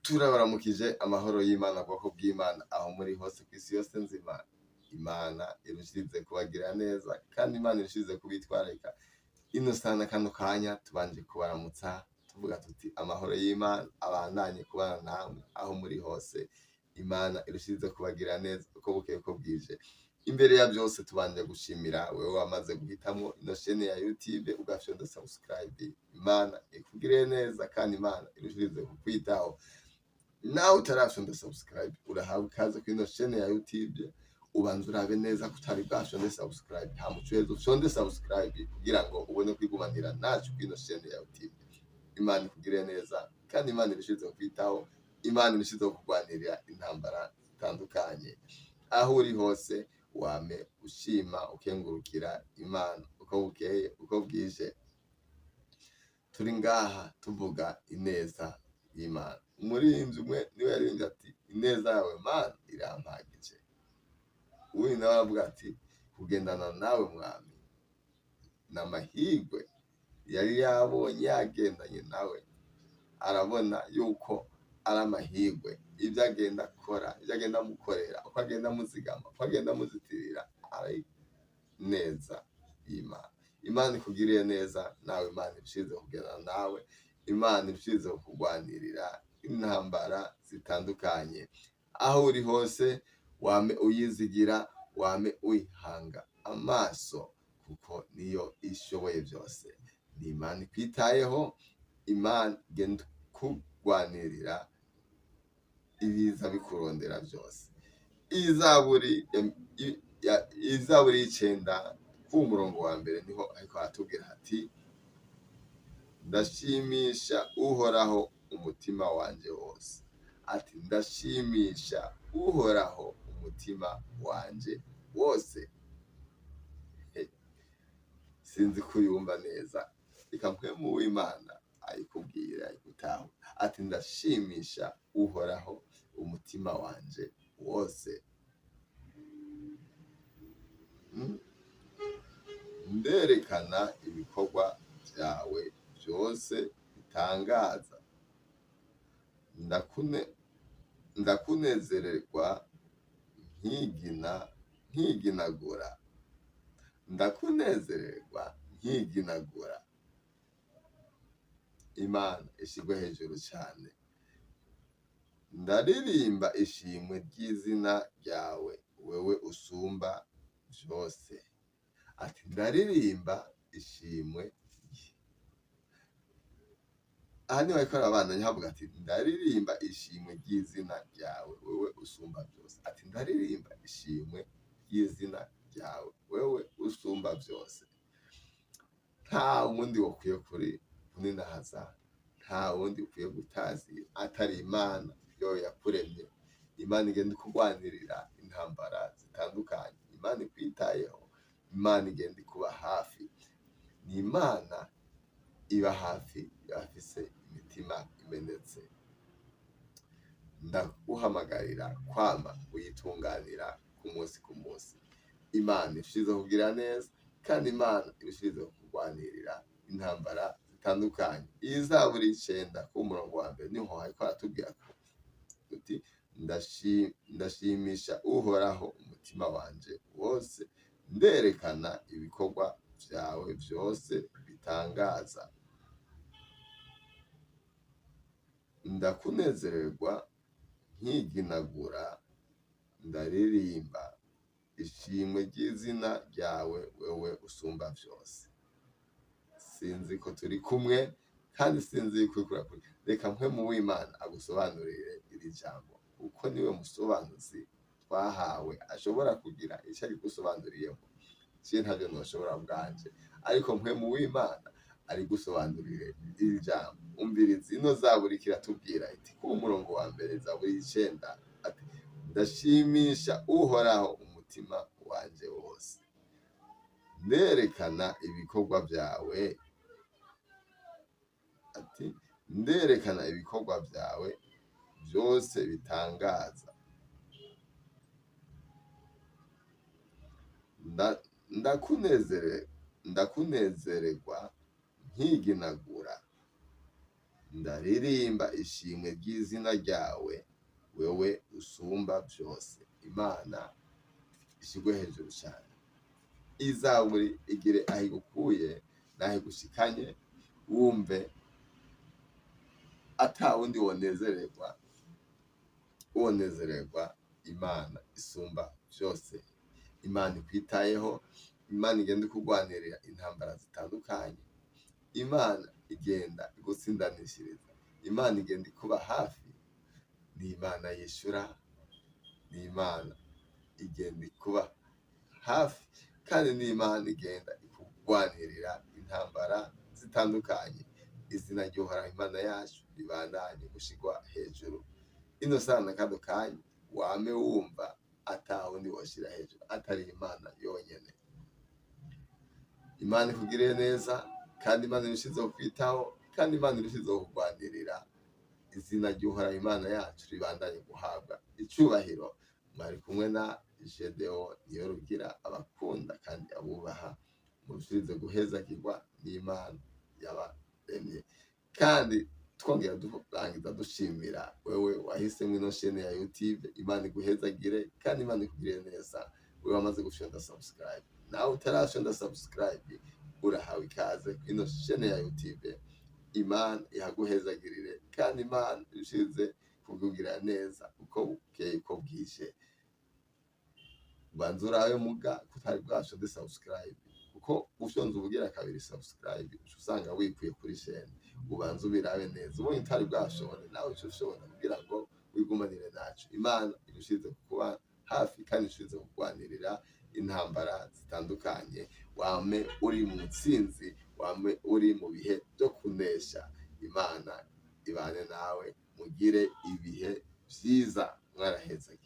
Turabaramukije amahoro y'Imana, bwoko bw'Imana aho muri hose kw'isi yose nzima. Imana irushirize kubagira neza kandi Imana irushirize kubitwararika. Ino sana kano kanya tubanje kubaramutsa tuvuga tuti amahoro y'Imana abandanye kubana namwe aho muri hose. Imana irushirize kubagira neza uko bukeye uko bwije. Imbere ya byose tubanje gushimira wewe wamaze guhitamwo ino chaîne ya YouTube ugafyonda subscribe. Imana ikugirire neza kandi Imana irushirize kukwitaho. Nawe utarafyonda subscribe urahawe ikaze kuri ino chaîne ya YouTube, ubanza urabe neza ko utari bwafyonde subscribe, hama ucuheze ufyonde subscribe kugira ngo ubone kwigumanira nacu kuri ino chaîne ya YouTube. Imana ikugirire neza kandi Imana irushirize kukwitaho, Imana irushirize kukurwanirira intambara zitandukanye. Aho uri hose wame ushima ukengurukira Imana uko bukeye uko bwije. Turi ngaha tuvuga ineza y'Imana. Umuririmbyi umwe niwe yaririmbye ati ineza yawe Mana irampagije. Uwundi nawe aravuga ati kugendana nawe mwami n'amahirwe yari yabonye yagendanye nawe, arabona yuko ari amahirwe ibyo agenda akora, ibyo agenda amukorera, uko agenda amuzigama, uko agenda amuzitirira ari neza y'Imana. Imana ikugiriye neza nawe, Imana irushize kugendana nawe, Imana irushize kukurwanirira intambara zitandukanye. Aho uri hose wame uyizigira, wame uyihanga amaso kuko niyo ishoboye byose. Ni Imana ikwitayeho, Imana igenda kurwanirira ibiza bikurondera byose. Izaburi y'icenda ku murongo wa mbere niho ariko aratubwira ati ndashimisha Uhoraho umutima wanje wose. Ati ndashimisha Uhoraho umutima wanje wose. Sinzi ko uyumva neza, reka mpwemu w'Imana ayikubwira ayigutaho. Ati ndashimisha Uhoraho umutima wanje wose. Nderekana ibikorwa vyawe vyose bitangaza. Ndakunezererwa nkiginagura. Ndakunezererwa nkiginagura. Imana ishirwe hejuru cyane. Ndaririmba ishimwe ry'izina ryawe wewe usumba vyose. Ati ndaririmba ishimwe. Aha niho bariko barabandanya havuga ati ndaririmba ishimwe ry'izina ryawe wewe usumba vyose. Ati ndaririmba ishimwe ry'izina ryawe wewe usumba vyose. Nta wundi wokwiye kuri kuninahaza, nta wundi ukwiye gutazira atari Imana yo yakuremye. Imana igenda ikurwanirira intambara zitandukanye, Imana ikwitayeho, Imana igenda ikuba hafi. Ni Imana iba hafi y'abafise imitima imenetse. Ndaguhamagarira kwama uyitunganira ku munsi ku munsi. Imana irushirize kugira neza kandi Imana irushirize kukurwanirira intambara zitandukanye. Iyi zaburi y'icenda ku murongo wa mbere niho hariko haratubwira ko uti ndashimisha Uhoraho umutima wanje wose, nderekana ibikorwa vyawe vyose bitangaza. Ndakunezererwa nkiginagura, ndaririmba ishimwe ry'izina ryawe wewe usumba vyose. Sinzi ko turi kumwe kandi sinzi yuko uriko urakurikira. Reka mpwemu w'Imana agusobanurire iri jambo kuko niwe musobanuzi twahawe ashobora kugira ico arigusobanuriyemo. Je ntavyo noshobora bwanje, ariko mpwemu w'Imana arigusobanurire iri jambo. Umviriza ino zaburi kiratubwira iti ku murongo wa mbere zaburi y'icenda ati ndashimisha Uhoraho umutima wanje wose, nderekana ibikorwa vyawe. Ati nderekana ibikorwa vyawe vyose bitangaza. Ndakunezererwa nkiginagura, Ndaririmba ishimwe ry'izina ryawe, wewe usumba byose. Imana ishyirwe hejuru cyane. Izaburi igire aho igukuye n'aho igushikanye, wumve ata wundi wonezererwa, wonezererwa Imana isumba byose. Imana ikwitayeho, Imana igenda ikugwanirira intambara zitandukanye, Imana igenda igutsindanishiriza, Imana igenda ikuba hafi. Ni Imana yishura, ni Imana igenda ikuba hafi, kandi ni Imana igenda ikugwanirira intambara zitandukanye. Izina ry'Uhoraho Imana yacu ribandanye gushirwa hejuru. Ino sana kano kanya wame wumva ata wundi woshira hejuru atari Imana yonyene. Imana ikugirire neza, kandi Imana irushizeho kwitaho, kandi Imana irushizeho kurwanirira. Izina ry'Uhoraho Imana yacu ribandanye guhabwa icubahiro. Mwari kumwe na Gedeon Niyorugira, abakunda kandi abubaha. Murushirize guhezagirwa n'Imana yabaremye. Kandi twongera durangiza dushimira wewe wahisemo ino shene ya YouTube. Imana iguhezagire kandi Imana ikugirire neza. Wewe wamaze gufyonda subscribe, nawe utarafyonda subscribe, urahawe ikaze ino shene ya YouTube. Imana ihaguhezagirire kandi Imana irushize kukugirira neza uko bukeye uko bwije. Banza urabe muga kutari bwafyonde subscribe, kuko ufyonze ubugira kabiri subscribe uca usanga wikuye kuri shene. Ubanza ubirabe neza, ubonye utari bwashobone nawe uca ushobora kugira ngo wigumanire naco. Imana irushize kuba hafi kandi irushize kugwanirira intambara zitandukanye. Wame uri mu ntsinzi, wame uri mu bihe byo kunesha. Imana ibane nawe, mugire ibihe vyiza, mwarahezagiwe.